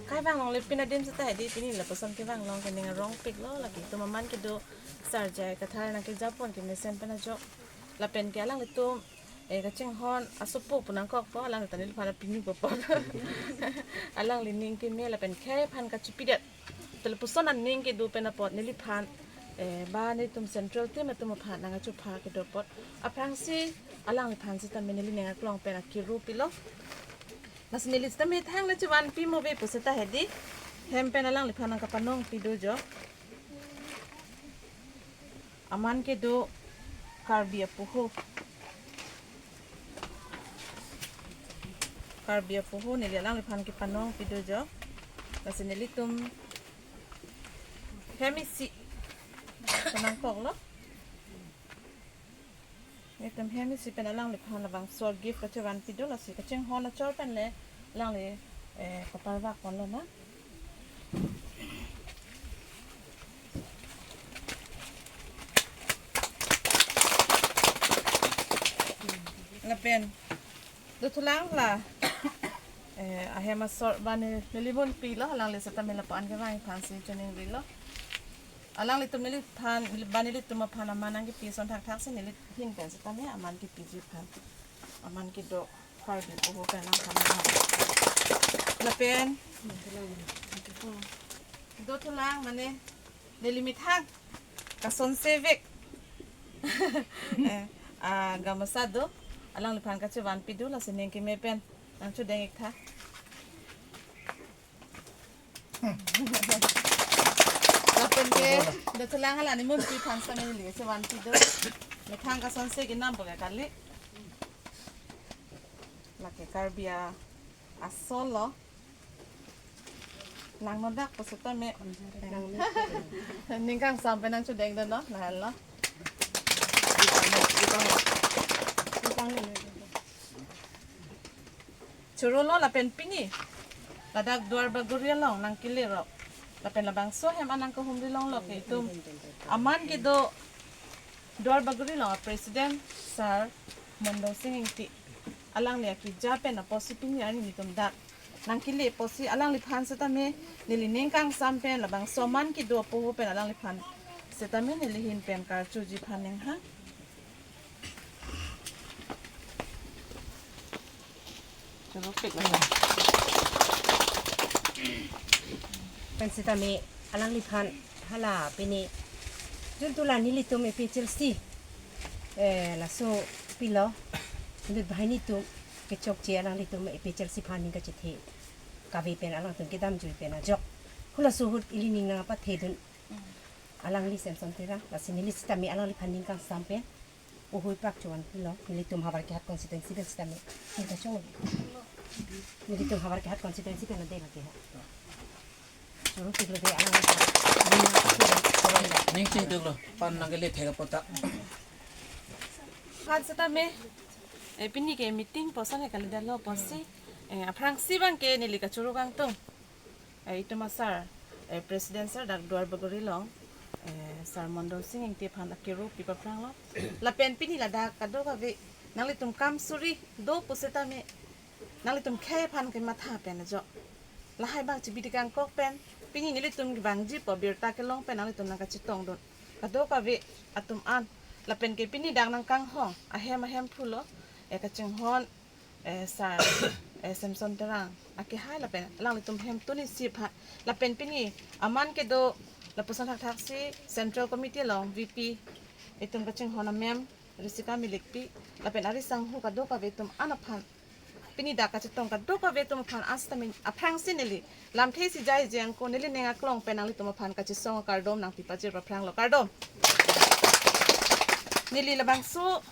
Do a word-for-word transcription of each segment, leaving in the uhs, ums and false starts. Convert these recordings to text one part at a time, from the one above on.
Kevang longle pin adim seta hedi, pini lapuson kevang long ke ning arongpiklo, lake itum aman kedo Sar J I Kathar nangkejapon kemesen pen ajok. Lapen ke alanglitum, eh, kachinghon asopo pu nangkokpo, alangli ta neliphan apini po apot. Alangli ning keme lapen khei aphan kachipidet. Te lapuson aning kedo pen apot neliphan, eh, ba nelitum central team atum aphan nangkachupha kedo apot. Aphrangsi alangliphan sitame neli ning aklong pen akiru pilo. Lasi neli sitame thangnat chevanpi mo ave pu seta hedi. Hem pen alangliphan nangkapanong pido jo. Aman kedo Karbi apoho. Karbi apoho neli alangliphan kepanong pido jo. Lasi nelitum hem isi pu nangkoklo. Nelitum hem isi pen alangliphan labangso gift kachevanpi do, lasi kachinghon achor pen le alangli, eh, kaparvak ponlo na. Lapen dothulang la, eh, ahem asor bani neli munpilo, alangli sitame lapu-an kevang aphansi choningrilo. Alanglitum neliphan, neli, ba nelitum aphan aman nangkepi ason thakthaksi neli ahin pen sitame aman kepiji aphan. Aman kedo Karbi apoho pen nangkam. Lapen dothulang mane neli methang kasonsevek, eh, ah, gamasa do, alangliphan kachevanpi do, lasi ning keme pen nangchodeng-ik tha. Lapen ke dothulang hala ni munpi aphan sitame neli chevanpi do. Methang kasonse kenam bo ke kali. Lake Karbi a-, asol lo. Nangnodak pu sitame. Ning kangsam pen nangchodeng dun no, lahelo. Choro lo lapen pini ladak Duarbagori along nangkele rok. Lapen labangso hem an nangkahumri longlo ke itum aman kedo Duarbagori along a-President Sar Mondol Sing Ingti. Alangli akeja pen apotsi pini arni nelitum dak nangkele apotsi alangliphan sitame neli ning kangsam pen labangso aman kedo apoho pen alangliphan sitame neli ahin pen karchuji aphan ning ha. Pen sitame alangliphan hala pini juntu la nelitum A P H L C, eh, laso pilo, inut banghini atum kechokche alanglitum A P H L C aphan ning kachethe kave pen alangtum kedamjui pen ajok. Halaso ahut ili ning nangpathe dun alangli Samson Terang, lasi neli sitame alangliphan ning kangsam pen puhui pak chevanpilo, nelitum Howraghat constituency pen sitame ning kachong. Nelitum Howraghat constituency pen ade lagi ha. Choro pik lo de alangli. Ning chingduk lo, pan nangkele thek apot ta. Aphan sitame, eh, pini ke meeting puson ke kalidetlo apotsi, eh, aphrangsi abang ke neli kachoro kangtung. Eh, itum a-sir, eh, President sir dak Duarbagori along, eh, Sar Mondol Sing Ingti aphan akiru pi paphranglo. Lapen pini ladak kadokave nanglitum kam suri do pu sitame nanglitum khei aphan kematha pen ajok. Lahai abang chibi tekang kok pen pini nelitum kevangji pu abirta kelong pen nanglitum nangkachetong dun. Kadokave atum an. Lapen ke pini dak nangkanghong ahem ahem pulo, eh, kachinghon, eh, Sar, eh, Samson Terang akehai lapen alanglitum hemtun isi aphan. Lapen pini aman kedo lapuson thakthaksi Central Committee along V P itum kachinghon a-ma'am Risika Millikpi lapen ari sangho kadokave atum an aphan, pini dak kachetong kadokave atum aphan an sitame aphrangsi neli lamthe isi jai jengko neli ning aklong pen nanglitum aphan kachesong kardom nangpi pajir paphranglo, kardom. Neli labangso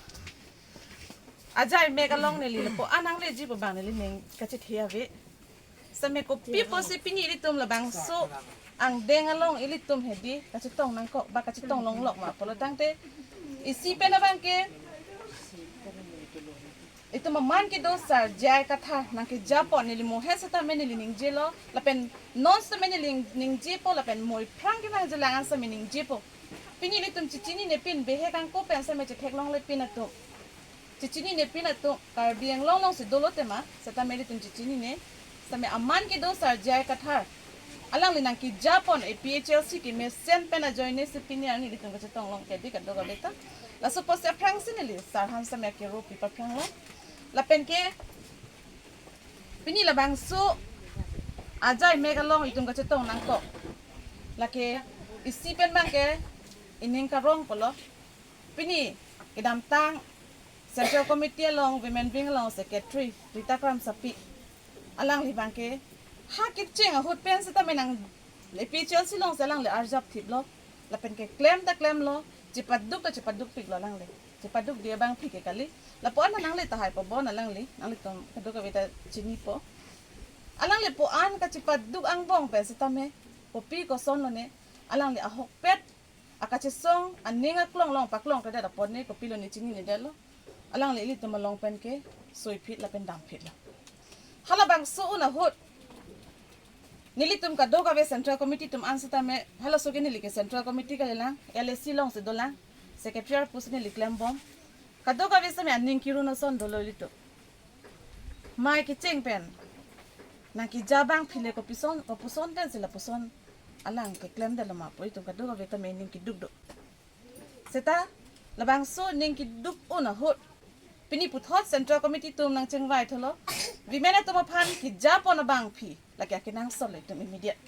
ajai mek along neli lapu-an nangleji pu abang neli ning kachethe ave. Sitame kopi apotsi pini ilitum labangso angdeng along ilitum hedi kachetong nangkok ba kachetong longlok ma pulo tangte isi pen abang ke itum aman kedo Sar J I Kathar nangkejapon neli mohe sitame neli ningjelo lapen non sitame neli ningjepo lapen moi aphrang kevangjilang an sitame ningjepo. Pini ilitum chechinine pin behek angko pen sitame chetheklongle pin atum. Chechinine pin atum Karbi Anglong alongsi dolo tema, sitame ilitum chechinine. Sami aman kedo Sar J I Kathar, alangli nangkejapon A P H L C kemesen pen ajoine si pini arni ilitum kachetong long kedi kadokave ta. Laso apotsi aphrangsi neli Sar aphan sami akero pi paphrang long. Lapen ke pini labangso ajai mek along itum kachetong nangkok. Lake isi pen abang ke ining karong pulo. Pini kedamtang Central Committee along, Women Wing along Secretary Rita Kramsapi, alangli abang ke ha kecheng ahut pen sitame nang A P H L C alongsi alangli arjap thiplo. Lapen ke klem ta klemlo, chepaduk ta chepadukpiklo alangli. Chepaduk dia abangpi ke kali. Lapu-an nangli tahai pabon alangli, nanglitum kadokave ta chinipo. Alangli pu-an kachepaduk angbong pen sitame, kopi koson lone, alangli ahokpet akachesong aning aklong along paklong kedet apot ne kopilo ne chininedetlo. Alangli ilitum along pen ke soiphit lapen damphitlo. Halabangso un ahut nelitum kadokave Central Committee atum an sitame, halaso ke neli ke Central Committee kalilang, L A C alongsi dolang, Secretary arpu si neli klembom. Kadokave sitame aning kirun ason dolo ilitum. Mai kecheng pen nangkeja abangpi le kopuson, kopuson pensi lapuson alang keklemdetlo ma pu itum kadokave tame ning keduk do. Seta labangso ning keduk un ahut pini puthot Central Committee atum nangchingvai thulo. Women atum aphan kejapon abangpi lake akenangsot le itum immediate.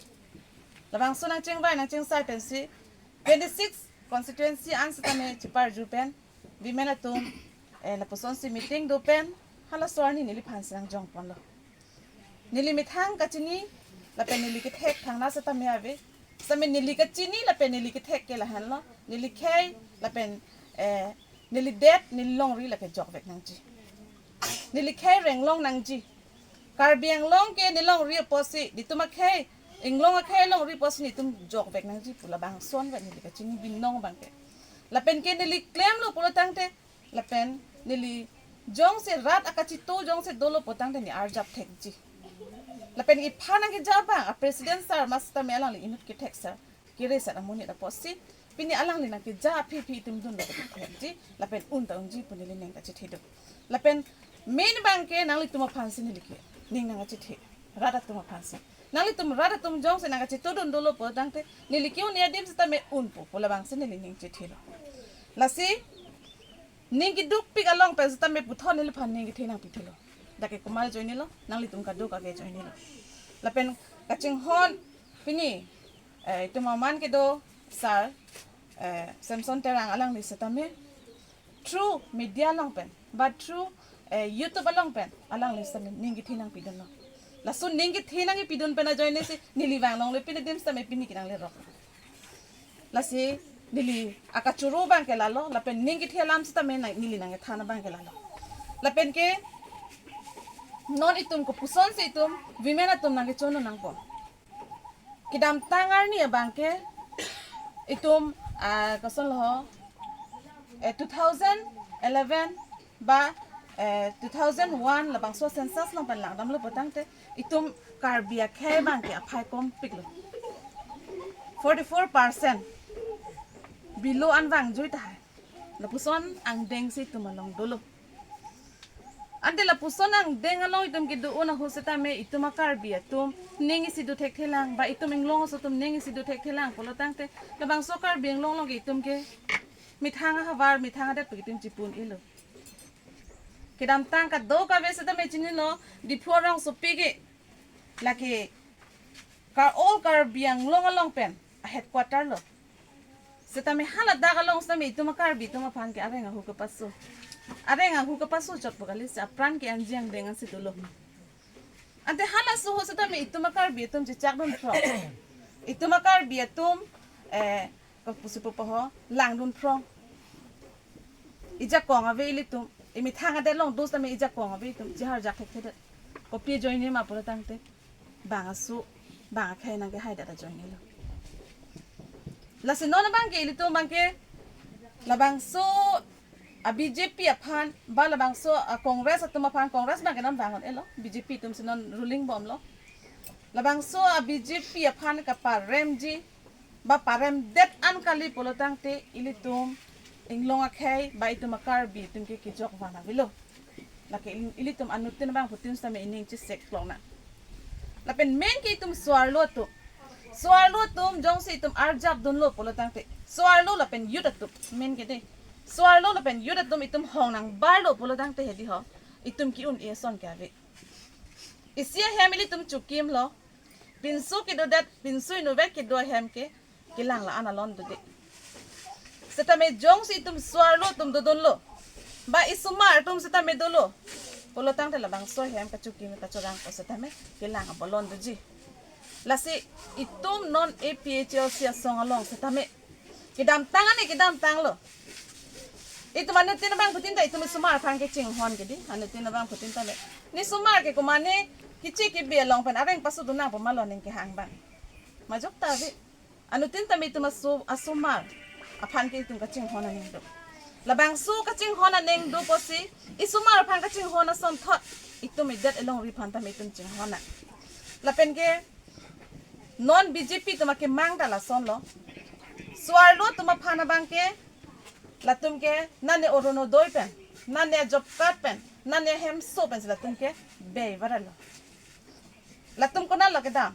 Labangso nangchingvai nangchingsai pensi twenty-six constituency an sitame cheparju pen women atum, eh, lapusonsi meeting do pen halaso arni neliphan si nangjongponlo. Neli methang kachini lapen neli kethek thangna sitame ave. Sami neli kachini lapen neli kethek ke lahenlo. Neli khei lapen, eh, neli det, neli longri lake jokvek nangji. Neli khei renglong nangji. Karbi Anglong ke nelongri apotsi, netum akhei, Anglong akhei longri apotsi netum jokvek nangji pu labangson vet neli kachini binong abang ke. Lapen ke neli klemlo pulo tangte, lapen neli jongsi rat akachitu jongsi dolo pulo tangte ne arjap thekji. Lapen iphan nangkeja abang a President sir ma sitame alangli inut kethek sir, keresat amonit apotsi pini alangli nangkeja aphi aphi itum dunlo kethekji, lapen un ta unji pu neli ning kachethe do. Lapen main abang ke nanglitum aphansi neli ke ning nangkachethe, rat atum aphansi. Nanglitum rat atum jongsi nangkachitudun dolo pulo tangte neli ke un adim sitame unpo pu labangsi neli ning chethelo. Lasi ning kedukpik along pen sitame puthot neliphan ning kethe nangpithelo. Dak ke komat ajoinelo, nanglitum kadokave ajoinelo. Lapen kachinghon pini, eh, itum aman kedo sir, eh, Samson Terang alangli sitame through media along pen ba through, eh, YouTube along pen alangli sitame ning kethe nangpidunlo. Laso ning kethe nangkepidun pen ajoine si neli vang longle pini adim sitame pini ke nanglerok. Lasi neli akachoro abang ke lalo, lapen ning kethe alam sitame nang, neli nangkethan abang ke lalo. Lapen ke non itum kopusonsi itum women atum nangkechonun nangpo. Kedamtang arni abang ke itum, ah, kosonlo ho, eh, two thousand eleven ba, eh, two thousand one labangso census along pen langdamlo pulo tangte itum Karbi akhei abang ke aphai kompiklo. Forty-four percent below an vangjui tahai. Lapuson angdengsi itum along dolo. Ante lapuson angdeng along itum kedo un ahut sitame itum a-Karbi atum ning isi do thekthelang ba itum Anglong aso atum ning isi do thekthelang pulo tangte labangso Karbi Anglong along ke itum ke methang ahavar, methang adet pu itum chipun-elo. Kedamtang kadokave sitame chinilo, Diphu arongsopi ke lake Kar-, all Karbi Anglong along pen a-headquarter lo. Sitame haladak along sitame itum a-Karbi atum aphan ke areng ahu kepaso. Areng ahu kepaso chot pu kali, si apran ke anji angdeng ansi dolo. Ante halaso ahut sitame itum a-Karbi atum chechakdun phrong. Itum a-Karbi atum, eh, kopusi pupo ho, langdun phrong. Ijakong ave ilitum, imethang adet along do sitame ijakong ave itum, chiharjak thekthedet. Kopi ajoine ma pulo tangte bang aso, bang akhei nangkehaidet ajoinelo. Lasi non abang ke ilitum abang ke labangso a-B J P aphan ba labangso a-Congress atum aphan, Congress abang ke non vangot-elo, B J P atum si non ruling bomlo. Labangso a-B J P aphan kaparemji ba paremdet an kali pulo tangte ilitum Anglong akhei ba itum a-Karbi atum ke kejok van avelo. Lake il-, ilitum anuttin abangphutin sitame ining chesek klok nang. Lapen main ke itum so-arlo atum. So-arlo atum jongsi itum arjap dunlo pulo tangte, so-arlo lapen youth atum main ke de. So-arlo lapen youth atum itum hong nangbarlo pulo tangte hedi ho, itum ke-un-e ason ke ave. Isi ahem ilitum chokimlo. Pinso kedodet, pinso inutvet kedo ahem ke kelang la-an alon dode. Setame jongsi itum so-arlo atum dodunlo, ba isomar atum setame dolo pulo tangte labangso ahem kachokim kachorang ko setame kelang abolon doji. Lasi itum non A P H L C asong along setame kedamtang ani kedamtanglo. Itum anuttin abangphutin ta itum isomar aphan kachinghon ke di, anuttin abangphutin tame. Ne somar ke komatne keche kebe along pen areng pasodun nangpo ma lo ning kehang abang. Majok ta ave. Anuttin tame itum aso-, asomar aphan ke itum kachinghon aning do. Labangso kachinghon aning do pusi, isomar aphan kachinghon asonthot itum idet ilongri aphan tame itum chinghon na. Lapen ke non B J P atum akemang ta lasonlo. So-arlo atum aphan abang ke, latum ke nane Orunodoi pen, nane job card pen, nane hemso pensi latum ke bei varalo. Latum konatlo kedam?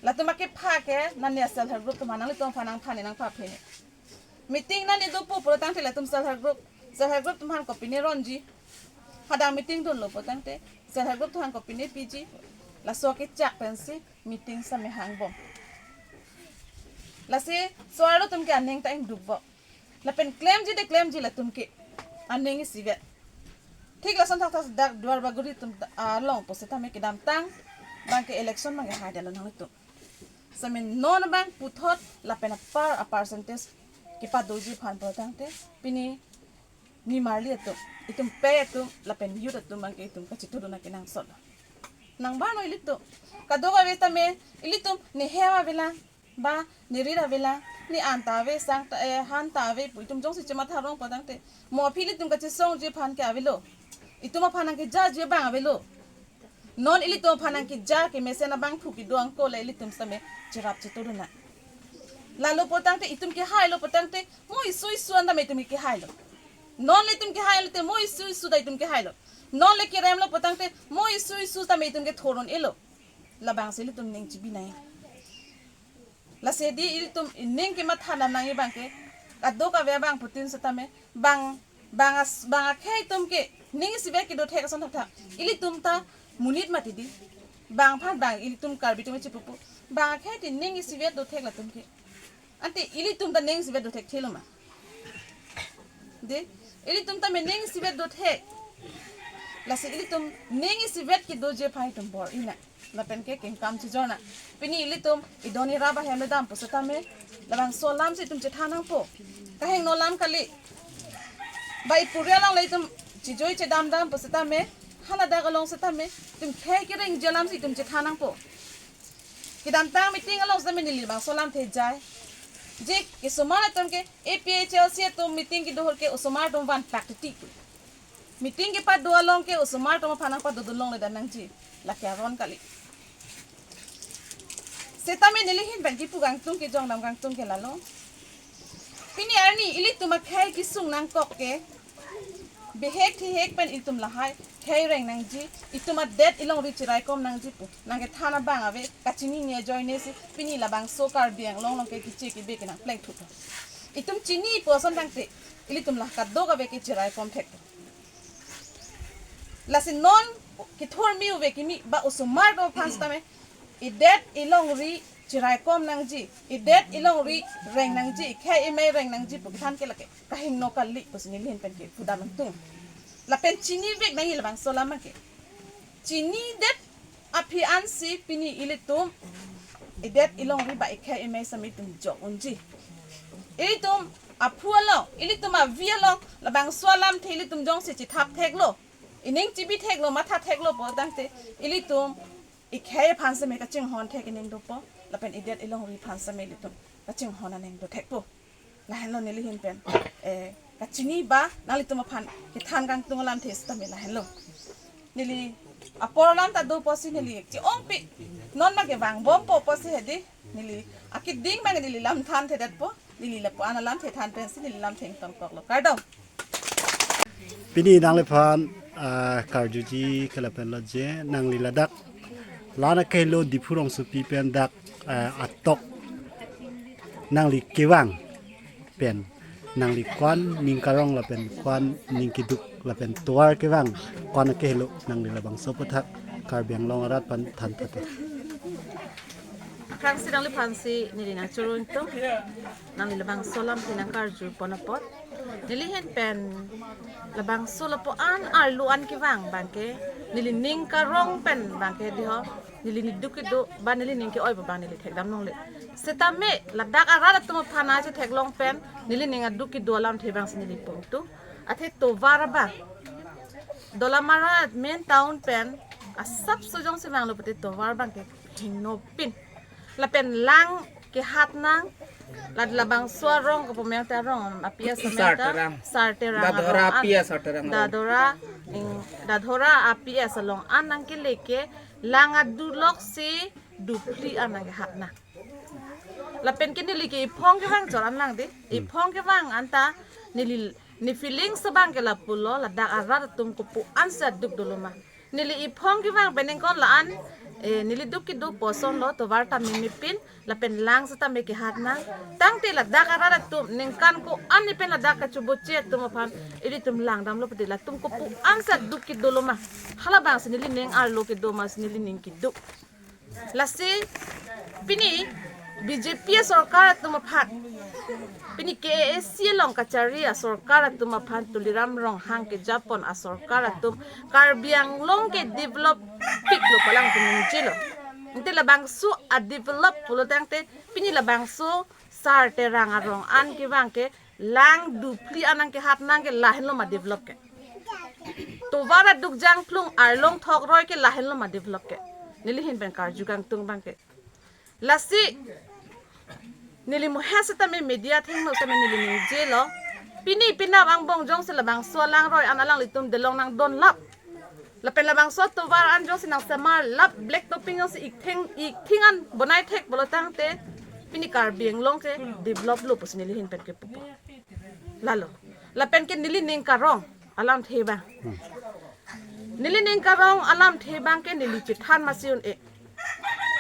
Latum akepha ke nane self help group atum aphan, nanglitum aphan nangphan nangpha phe ne. Meeting nane dopo pulo tangte latum self help group, self help group atum aphan kopine ronji. Hadang meeting dunlo pulo tangte self help group atum aphan kopine piji. Laso kechak pensi meeting setame hangbom. Lasi so-arlo atum ke aning ta ingdukbom. Lapen klemji de klemji latum ke aning isivet. Thik lason thakthak dak Duar Bagori atum ta, ah, along pu setame kedamtang abang ke election abang ke haidetlo nanglitum. Setame non abang puthot lapen apar a percentage kepadoji aphan pulo tangte pini nimarli atum, itum pei atum lapen youth atum abang ke itum kachitudun akenangsot. Nangbarno ilitum. Kadokave tame ilitum ne hem avelang, ba ne rit avelang, ne an ta ave, sang ta, eh, han ta ave pu itum jongsi chematha rong pulo tangte, mo aphi ilitum kachesongji aphan ke avelo. Itum aphan nangkejaji abang avelo. Non ilitum aphan nangkeja kemesen abangphu kedo angko le ilitum setame cherap chitudun na. Lalo pulo tangte itum kehailo pulo tangte mo isu isu an tame itum kehailo. Non le itum kehailo te mo isu isu ta itum kehailo. Non le keremlo pulo tangte mo isu isu tame itum kethor un-elo. Labangsi ilitum ning chibi nai. Lasi di ilitum ining kematha nam nangji abang ke, kadokave abangphutin setame, bang, bang as-, bang akhei atum ke ning isivet kedo thek ason thakthak. Ilitum ta monit mati di. Bang aphan bang ilitum Karbi atum chipupu. Bang akhei ti ning isivet do thek latum ke. Ante ilitum ta ning isivet do thekthelo ma? De, ilitum tame ning isivet do thek. Lasi ilitum ning isivet kedoji aphan itum bor-i na. Lapen ke kengkam chijor na. Pini ilitum idoni raba hem le dam pu setame, labangso alam si itum chethan nangpo. Kahingno alam kali. Ba ipuri along le itum chijoi chedam dam pu setame, haladak along setame, itum khei kerengji alam si itum chethan nangpo. Kedamtang meeting along setame neli labangso alamthe jai. Je ke osomar atum ke, A P H L C atum meeting kedo ahut ke osomar atum van pak titi. Meeting kepado along ke osomar atum aphan nangpadodun longledet nangji. Lake aron kali. Setame neli ahin pen kipu kangtung, kejong dam kangtung ke lalo. Pini arni ilitum akhei kesung nangkok ke, bihek thihek pen itum lahai khei reng nangji, itum adet ilongri cheraikom nangji pu nangkethan abang ave, kachinine ajoine si pini labangso Karbi Anglong along ke keche kebe ke nangpleng thupo. Itum chini pu ason tangte ilitum la kadokave ke cheraikom thek. Lasi non kethur mi uve kimi ba osomar atum aphan setame, idet ilongri cheraikom nangji, idet ilongri reng nangji, ikhei imei reng nangji pu kethan ke lake kahingno kali pusi neli ahin pen kipu dam nangtung. Lapen chinivek nangji labangso alam ke. Chinidet aphi ansi pini ilitum idet ilongri ba ikhei imei setame itum jok unji. Ilitum aphu along, ilitum avi along, labangso alamthe ilitum jongsi chethap theklo, ining chibi theklo, matha theklo pu tangte, ilitum ikhei aphan setame kachinghon thek aning dopo, lapen idet ilongri aphan setame ilitum kachinghon aning do thekpo. Lahenlo neli ahin pen, eh, kachini ba nanglitum aphan kethan kangtung alamthe setame lahenlo. Neli apor alam ta dopo si neli chi-ongpi, non ma ke vangbompo pusi hedi, neli akeding ma neli lam thanthedetpo, neli lapu-an alamthe than pensi neli lamthe ingtongkoklo. Kardom. Pini nangliphan, ah, karjuji ke lapen lo je, nangli ladak La-an akehelo Diphu rongsopi pen dak, eh, atok nangli kevang pen, nangli ko-an ning karong lapen ko-an ning keduk lapen tovar kevang ko-an akehelo nangli labangso aputhak Karbi Anglong arat aphan than thate. Aphrangsi nangliphansi neli nangchoro ingtung, nangli labangso alamthe nangkarju pon apot. Neli ahin pen labangso lapu-an arlo an kevang abangke, neli ning karong pen abangke diho, neli ning duk kedo, ba neli ning ke-oi abang neli thekdam longle. Setame ladak arat atum aphan achetheklong pen, neli ning aduk kedo alamthe abangsi neli pu ingtung. Athe tovar abang, Dolamara main town pen asapso jongsi vanglo pute tovar abangke hingnopin. Lapen lang kehat nang, la labangso arong kapu meng ta arong api asa meng ta Sarterang. Sarterang Dadhora arong an. Api asa Sarterang arong. Dadhora, ing, Dadhora api asa along an nangkele ke lang adulok si duphli an nangkehat nang. Lapen ke neli ke iphong kevang chot an lang di. Hmm. Iphong kevang anta neli, ne feelings abangke lapulo, ladak arat atum kopu ansi aduk dolo ma. Neli iphong kevang pen ingkon la-an, eh, neli duk kedo poson lo, tovar ta meme pin, lapen lang setame kehat nang. Tangte ladak arat atum ningkan ko-an ni pen ladak kachoboche atum aphan ilitum langdamlo pute latum kopu ansi aduk kedo lo ma. Halabangsi neli ning arlo kedo ma, si neli ning keduk. Lasi pini B J P asorkar atum aphan, pini K A A C along kachari asorkar atum aphan, Tuliram Ronghang kejapon asorkar atum Karbi Anglong ke develop piklo pu alangtum ningjelo. Ante labangso a-develop pulo tangte pini labangso Sarterang arong an kevang ke lang duphli an nangkehat nang ke lahenlo ma develop ke. Tovar aduk jangphlung arlong thok roi ke lahenlo ma develop ke. Neli ahin pen karju kangtung abangke. Lasi neli muhe setame media athengno setame neli ningjelo. Pini penap angbong jongsi labangso alang roi an alanglitum delong nangdon lap. Lapen labangso tovar an jongsi nangsemar lap, black topping jongsi iktheng, iktheng an bonai thek pulo tangte pini Karbi Anglong ke develop lo pusi neli ahin pen kepupo. Lalo. Lapen ke neli ning karong alamthe abang. Neli ning karong alamthe abangke neli chethan masi un-e.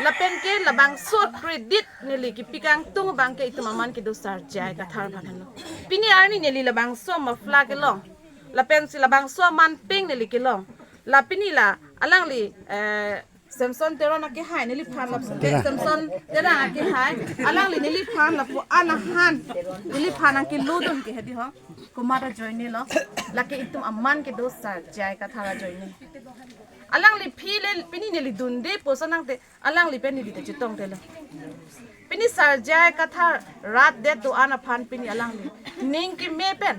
Lapen ke labangso credit neli kepi kangtung abangke itum aman kedo Sar J I Kathar aphan henlo. Pini arni neli labangso muffler kelong, lapensi labangso aman pink neli kelong. La pini la alangli, eh, Samson Teron akehai neliphan la, Terang. Samson Terang akehai. Alangli neliphan lapu an ahan, neliphan nangkelodun ke hedi ho. Komat ajoine lo. Lake itum aman kedo Sar J I Kathar ajoine. Alangli phi le pini neli dunde puson nangte alangli pen neli ta chetongte lo. Pini Sar J I Kathar rat det do-an aphan pini alangli ning keme pen,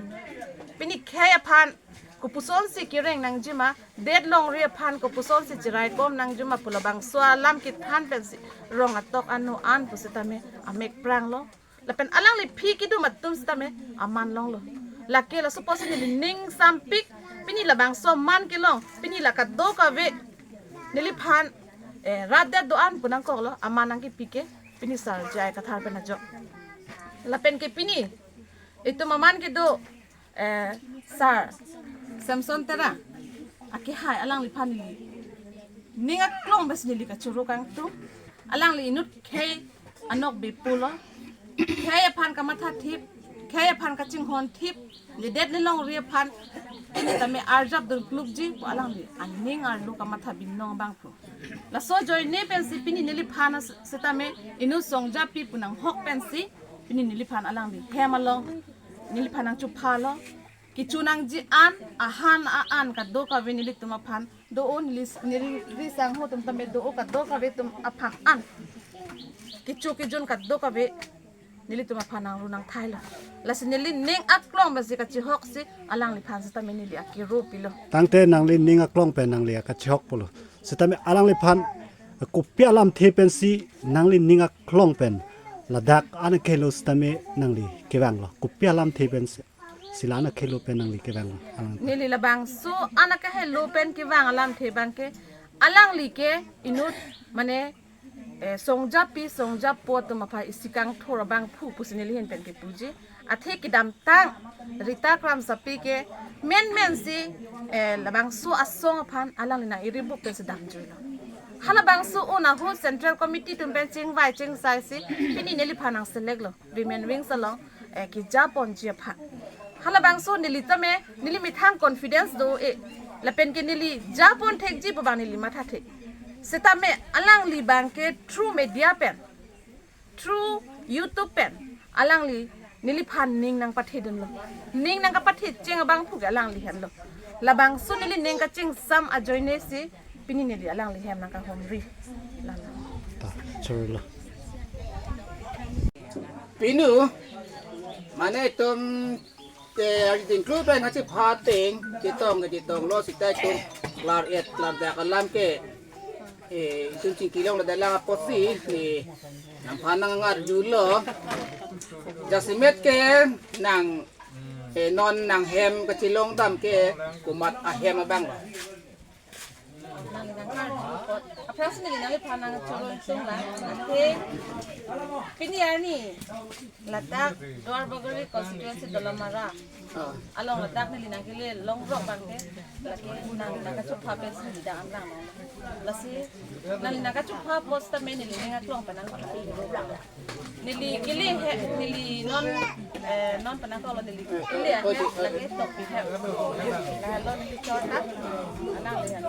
pini khei aphan kopusonsi kereng nangjima, det longri aphan kopusonsi cheraikom nangjima pu labangso alam kethan pensi rong atok ano an pu setame amek pranglo. Lapen alangli phi kedum atum setame aman longlo. Lake laso pusi neli ning sampik, pini labangso aman kelong, pini la kadokave neliphan, eh, rat det do-an pu nangkoklo, aman nangkepi ke pini Sar J I Kathar pen ajok. Lapen ke pini itum aman kedo, eh, Sar Samson Terang akehai alangliphan neli ning aklong pensi neli kachoro kangtung. Alangli inut khei anokbe pulo. Khei aphan kamatha thip, khei aphan kachinghon thip, nedet nelongri aphan pini tame arjap dun klukji pu alangli aning arlo kamatha binong abang pu. Laso ajoine pensi pini neliphan as-, setame inut songjapi pu nanghok pensi pini neliphan alangli hem along neliphan nangchophalo. Kecho nangji an, ahan a-an kadokave nelitum aphan do-o, neli, neli ri sangho atum tame do-o kadokave atum aphan an. Kecho kejun kadokave nelitum aphan nangru nangthailo. Lasi neli ning aklong pensi kachihoksi alangliphan setame neli akero pilo. Tangte nangli ning aklong pen nangli akachihok pulo. Setame alangliphan kopi alamthe pensi nangli ning aklong pen ladak an akehelo setame nangli kevanglo? Kopi alamthe pensi, si la-an akehelo pen nangli kevanglo? Alang. Neli labangso an akehelo pen kevang alamthe abangke alangli ke inut mane, eh, songjapi songjapo atum aphan isi kangthur abangphu pusi neli ahin pen kepuji. Athe kedamtang Rita Kramsapi ke menmensi, eh, labangso asong aphan alangli nang-iribup pensi damjuilo. Halabangso un ahut Central Committee atum pen chingvai chingsai si pini neliphan nang select lo, Women Wings along, eh, kejaponji aphan. Halabangso neli tame, neli methang confidence do-e. Lapen ke neli japon thekji pu abang neli matha thek. Setame alangli abang ke through media pen, through YouTube pen, alangli neliphan ning nangpathedunlo. Ning nangkapathe cheng abangphu ke alangli henlo. Labangso neli ning kachingsam ajoine si pini neli alangli hem nangkahumri. Lalo. Ta, chorolo. Pinu, mane itum, eh, ari dingklu pen kachepha ateng, chetong kachetonglo seta itum klar-et klardak alam ke, eh, itum chingkilong ladak lang apotsi, eh, nangphan nangarjulo. Jasemet ke nang, eh, non nanghem kachelongdam ke komat ahem abang lo? Nang nang kar aphrang si neli nangliphan nangchoro ingtung lang. Athe pini arni ladak Duarbagori constituency Dolamara. Ah. Along ladak neli nangkele longrok abang ke. Lake nang nangkachupha pen si neli dang anrang nang. Lasi nang nangkachupha apot setame neli ning aklong pen nang. Neli kele he, neli non, eh, non penang kolo neli kele he, lake tok pi he. Lahelo neli chorta, anang le he.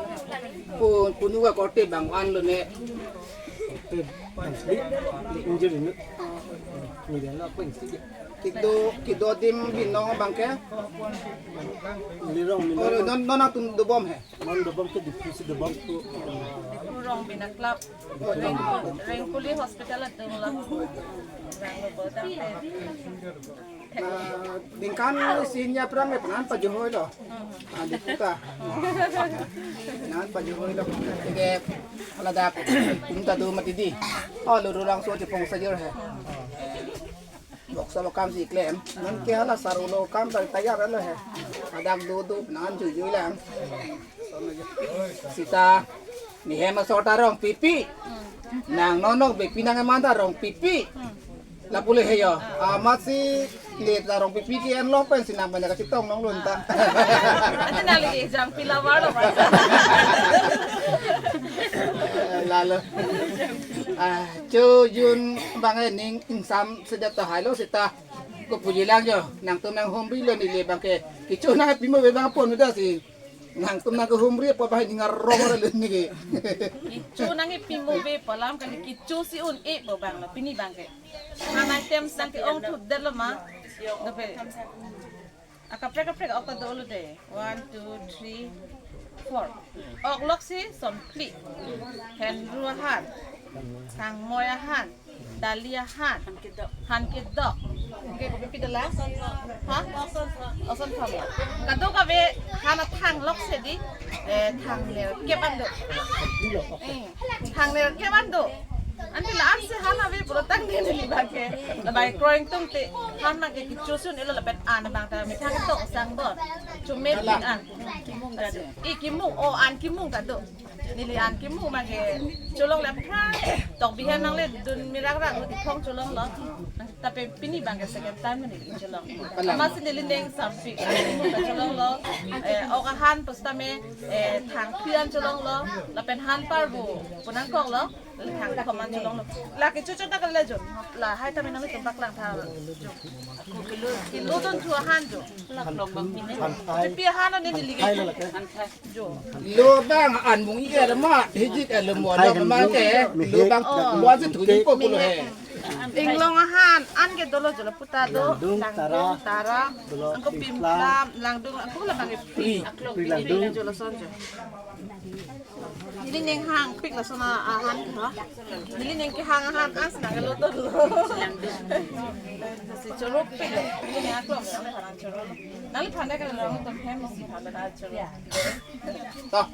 Pun, punu ka korte abang an lo ne. Injil ini. Media lo apa insti? Kedo, kedo adim binong abang ke? Lirong, oh, lirong. Non, non atum dobom he? Non dobom ke Diphu si dobom tu. Diphu Rongbina Club. Rengkuli, Rengkuli Hospital atum lo. Rang lo bodang te. Na, ningkan isi aphrang le penang pajohoi lo. Ah, di kota. Penang pajohoi lo. Jadi, ladak, kum ta do mati di. Oh, lururang so chepong sajor he. Bokso lo kam si klem. Non ke hala sarulo kam ta tayar lo he. Ladak do do penang juijui lang. Seta, ne hem asor ta rong pipi. Nang nonok bepi nang eman ta rong pipi. Lapu le he yo. Amat si le ta rong pipi ke-en lo pen si nang banyak kachetong nong lun ta. Ante nang lagi jang pila war lo, Pak. Lalo. Ah, chojun abang e ning ingsam sedet tahai lo seta. Kopuji lang jo. Nangtum nanghumri lo neli abang ke. Kecho nangpi mo be abang pon udah si. Nangtum nangkehumri apot bahai ning arong ra lun neke. Kecho nangpi mo be pu alam kali, kecho si un-e pu abang lo pini abang ke. Han items nangke-ong thut det lo ma. Dope. Akaprek kaprek ok ta dolo de. One, two, three, four. Ok lok si Sonphli. Henru ahan. Thangmoi ahan. Dali ahan. Han kedok. Han kedok. Ke kopi dolang? Ha? Oson thom. Kadokave han athang lok si di. Eh, thang nerkep an do. Eh, thang nerkep an do. Ante la-an si han ave pulo tangte neli abang ke. Labang kroi ingtung te. Han abang ke kecho si un-e lo lapen an abang ta methang tok sang bor. Chome pin an. Kimung ta do. I kimung, o an kimung ta do. Neli an kimung abang ke cholongle aphrang tok bihem nangle dun mirak rak lo di phong cholonglo. Tapi pini abang ke second time neli cholong. Amat si neli ning sampik an kimung ta cholonglo. Eh, ok ahan pu setame, eh, thangpi an cholonglo. Lapen han parbo pu nangkoklo. Thang komat cholonglo. Lake chocho ta kale jo. Lahai tame nangtum paklang tha. Kilo ton thu ahan jo. Pipi ahan ne neli ke. Jo. Lo abang an mung i er ma, hijik er lo mo lo ma ke. Lo abang mo si thu ni ko pulo he. Inglong ahan an ke dolo jo lapu ta do. Langdung, Langdung, Tara. Tara. Dolo, angko Pimplam. Pimplam, Langdung, angko labang ke. Pi, Pi Langdung. Pi jo lason jo. Neli ning hangpik lason ahan ke ha. Neli ning kehang ahan an si nang lo dolo. Si choropik. Neli ning aklong nang parang choro. Nangliphan ta kali long tum hem si phan ta choro. Toh.